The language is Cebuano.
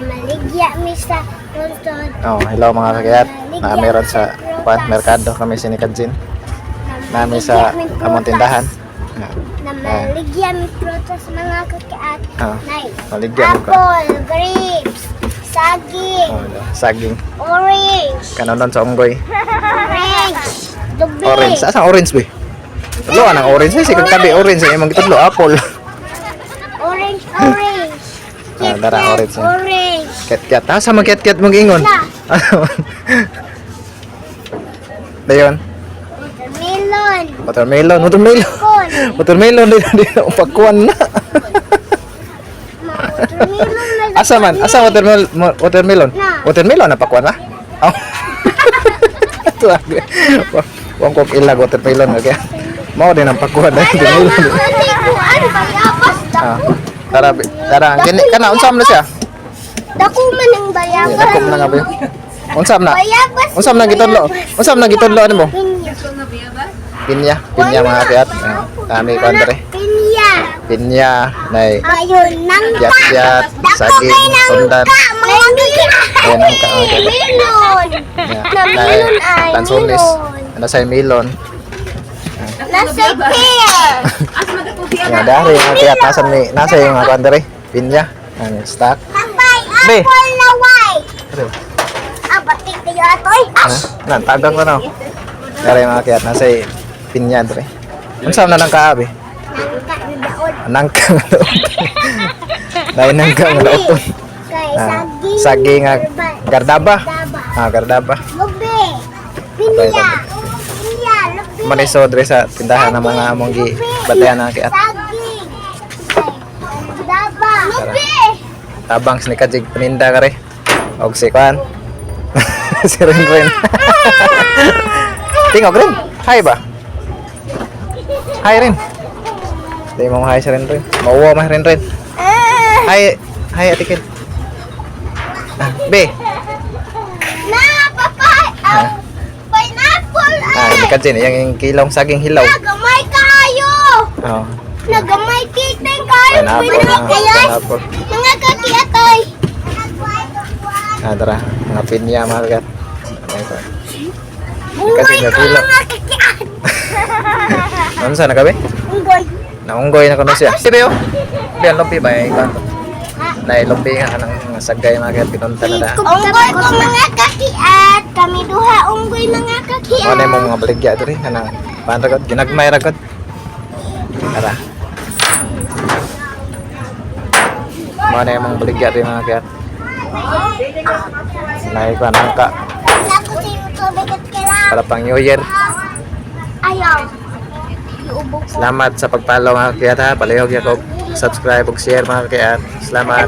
Maligya mi sa lungsod. Oh, hello, mga kakiyat. Na meron sa pan merkado kami si Nikadzin. Nami sa among tindahan. Ah, Namaligya mi prutas, mga kakiat. Ah, Nay. maligya mi ko. Apple, grapes, saging, Oh, saging. Orange, Kanonon sa unggoy. Orange, lubi. Orange. Asa ang orange be? Tudlo ang orange eh. Sige tabi orange eh. Imong gitudlo apple. Orange, orange. Ah, dara, Kit-kat, orange, eh. orange. Ket-ket. Ah, sa mga ket-ket mong ingon. Na. Dayon. Watermelon. Watermelon, watermelon. Corn. Watermelon dito dito pagkuan na. Ma, watermelon na. Asa man? Asa watermelon? Watermelon? Na. Watermelon na pakuan ba? Oh. Tuwag. Wong kok ilag watermelon okay. Mao din ang pakuan na watermelon. Kuan, bayabas, Ah. dako. Tara, tara. Kini kana unsa man na siya? Dako man ang bayabas. Dako man nga ba yun? Unsa man na? Bayabas. Unsa man na gitudlo? Unsa man na gitudlo ani mo? Pinya. Pinya, pinya, mga kiat. Ah, kami kuan dere. Pinya. Pinya, nay Ayun, nangka. kiat-kiat, Dako saging, kay nangka, sundan. mga kakiat. Ayun, nangka, mga kiat. Melon. Yeah. Na melon ay Tansones. melon. Ano sa melon? Nasa pear. Ya, dari mga kiat nasa mi nasa yung mga kuan dere. Pinya. Ang stock. Papay, Be. apple na white. Ano? Ah, batik kayo atoy. Ha? Nan tagang ko no. Dari mga kiat nasa pinya dere. Unsa man nang kaabi? Nangka na daon. Nangka nga daot. Dahil nangka nga daoton. Kay Ah, saging. saging nga gardaba. Gardaba. Ah, gardaba. Lubi. Pinya. Pinya, lubi. Maniso dere sa tindahan ng mga among gi batayan na kiat. Saging. Gardaba. Lubi. Tabang si Kajig paninda kare. Og si kuan. Si Rin Rin. Tingog rin. Hi ba? Hi Rin. Di mo hi si Rin Rin. Mauwa ma Rin Rin. Hi. Hi, Ate Ken. Ah, B. Na, papay. Ah. Pineapple Ah, ay. ni Kajin yang kilong saging hilaw. Nagamay kayo. Oh. Nagamay kiting kayo. Pineapple na. Pineapple. Mga kakiatoy. Ah, tara. Mga pinya mga kat. Ito. Unggoy Kasi ko, nagilo. mga kakiat. Ano sa nakabi? Unggoy. Naunggoy na kuno siya. Sige, oh. Biyan lumpi ba eh. Nay lumpi nga kanang mga sagay mga kat pinunta na da. Unggoy ko, mga kakiat. Kami duha unggoy, mga kakiat. Mo na imong mga baligya diri kanang paano ra gud ginagmay ra gud. Tara. Mo na imong baligya diri, mga kat. Nay ko nangka Ako sa tubig at kailangan. para pang New Year. Ayaw. Iubo ko. Salamat sa pag-follow, mga kakiat, ha. Palihog ya ko subscribe ug share, mga kakiat. Salamat.